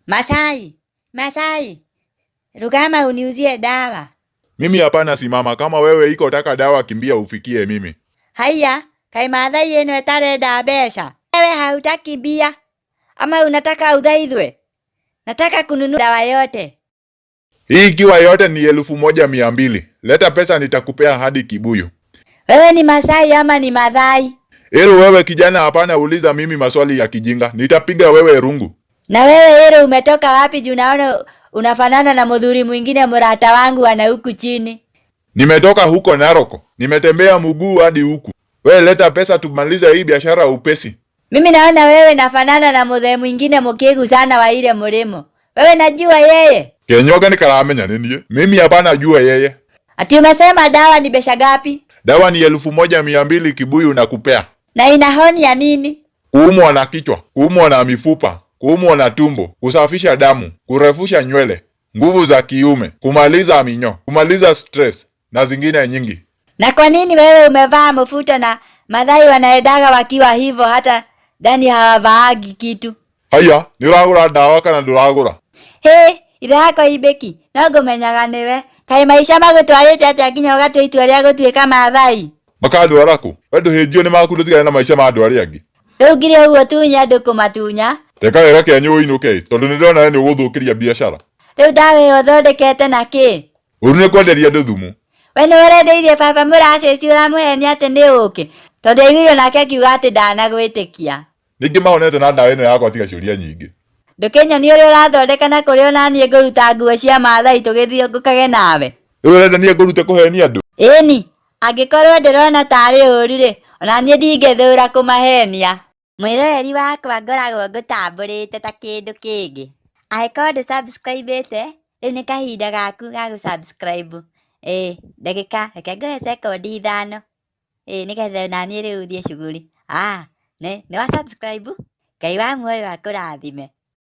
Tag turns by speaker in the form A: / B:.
A: Masai, Masai, rugama uniuzie dawa.
B: Mimi hapana simama, kama wewe iko taka dawa kimbia ufikie mimi.
A: Haiya, kaĩ Maathai ĩno ĩtarenda mbeca. Wewe hautaki bia ama unataka udhaithwe? Nataka kununua dawa yote.
B: Hii ikiwa yote ni 1200. Leta pesa nitakupea hadi kibuyu.
A: Wewe ni Masai ama ni Madhai?
B: Ero wewe kijana, hapana uliza mimi maswali ya kijinga, nitapiga wewe rungu.
A: Na wewe Ero umetoka wapi juu naona unafanana na mudhuri mwingine murata wangu ana huku chini.
B: Nimetoka huko Naroko, nimetembea mguu hadi huku. Wewe leta pesa tumalize hii biashara upesi.
A: Mimi naona wewe nafanana na mudhee mwingine mukigu sana wa ile mulimo. Wewe najua yeye.
B: Kenyoga nikaramenya ni niĩ. Mimi hapana jua yeye.
A: Ati umesema dawa ni besha gapi?
B: Dawa ni 1200 kibuyu na kupea.
A: Na ina honi ya nini?
B: Kuumwa na kichwa, kuumwa na mifupa, kuumwa na tumbo, kusafisha damu, kurefusha nywele, nguvu za kiume, kumaliza minyoo, kumaliza stress na zingine nyingi.
A: Na kwa nini wewe umevaa mfuto na Madhai wanaendaga wakiwa hivyo hata ndani hawavaagi kitu?
B: Haya, nĩ ũragũra ndawa kana ndũragũra?
A: Hĩ, ithe yakwa Imbĩki, no ngũmenyaga nĩwe. Kaĩ maica magũtwarĩte atĩa nginya ũgatua itua rĩa gũtuĩka Maathai?
B: Makandwara kũ? We ndũhĩnjio nĩ maku ndũtigane na maica ma andũ arĩa angĩ.
A: Rĩu ngire ũguo tunye andũ kũmatunya.
B: Teka wega kĩanyu ũinũke tondũ nĩndĩrona we nĩũgũthũkĩria biacara.
A: Rĩu ndawa ĩyo ũthondekete na kĩ?
B: Ũru nĩ kwenderia andũ thumu.
A: We nĩwe ũrendeirie baba mũracĩci ũramũhenia atĩ nĩ ũkĩ? Tondũ aiguire nake akiuga atĩ ndanagwĩtĩkia.
B: Ningĩ mahonete na ndawa ĩno yakwa tiga ciũria nyingĩ.
A: Ndũkĩnyonie ũrĩa ũrathondeka na kũrĩa onaniĩ ngũruta nguo cia Maathai tũgĩthiũngũkage nawe.
B: Rĩu ũrenda niĩ ngũrute kũhenia andũ?
A: Ĩni, angĩkorwo ndĩrona tarĩ ũru-rĩ, onaniĩ ndingĩthũra kũmahenia. Mwĩroreri wakwa ngoragwo ngũtambũrĩte ta kĩndũ kĩngĩ. Angĩkorwo ndũ subscribe ĩte, rĩu nĩ kahinda gaku ga gũ subscribe. Ĩĩ ndagĩka, reke ngũhe sekondi 5. Ĩĩ nĩgetha onaniĩ rĩu thiĩ cuguri. Nĩ wa subscribe? Ngai wa muoyo akũrathime.